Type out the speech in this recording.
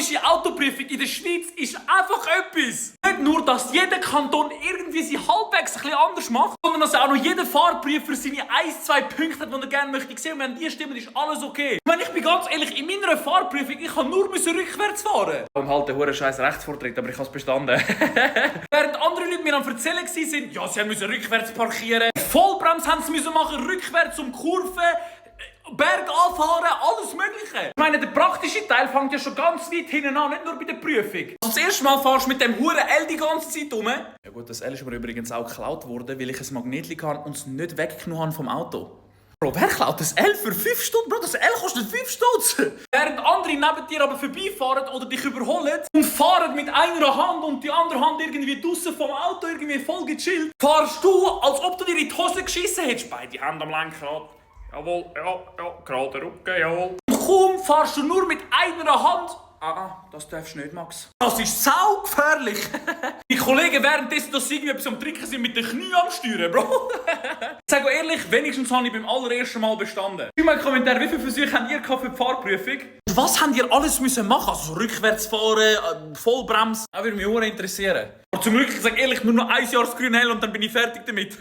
praktische Autoprüfung in der Schweiz ist einfach etwas. Nicht nur, dass jeder Kanton irgendwie sie halbwegs ein bisschen anders macht, sondern dass auch noch jeder Fahrprüfer seine 1-2 Punkte hat, die er gerne möchte sehen. Und wenn die stimmen, ist alles okay. Ich meine, ich bin ganz ehrlich, in meiner Fahrprüfung, ich kann nur rückwärts fahren. Und halt den huren Scheiß Rechtsvortritt, aber ich habe es bestanden. Während andere Leute mir am erzählen waren, ja, sie müssen rückwärts parkieren, Vollbremse haben sie müssen machen, rückwärts um Kurven, Berg anfahren, alles Mögliche. Ich meine, der praktische Teil fängt ja schon ganz weit hinten an, nicht nur bei der Prüfung. Also das erste Mal fahrst du mit dem huren L die ganze Zeit rum. Ja gut, das L ist mir übrigens auch geklaut worden, weil ich ein Magnetli hatte und es nicht weggenommen habe vom Auto. Bro, wer klaut das L für 5 Stunden? Bro, das L kostet 5 Stunden. Während andere neben dir aber vorbeifahren oder dich überholen und fahren mit einer Hand und die andere Hand irgendwie draussen vom Auto irgendwie voll gechillt, fahrst du, als ob du dir in die Hose geschissen hättest. Beide Hände am Lenkrad. Jawohl, ja, gerade Rücken, jawohl. Und kaum fahrst du nur mit einer Hand. Das darfst du nicht, Max. Das ist saugefährlich. Die Kollegen währenddessen, dass sie irgendwie etwas am Trinken sind, mit den Knien am Steuern, Bro. Ich sage ehrlich, wenigstens habe ich beim allerersten Mal bestanden. Schreibt mal in den Kommentaren, wie viele Versuche habt ihr für die Fahrprüfung? Und was habt ihr alles müssen machen? Also rückwärts fahren, Vollbremse. Das würde mich auch interessieren. Aber zum Glück, ich sage ehrlich, nur noch 1 Jahr das grüne Hell und dann bin ich fertig damit.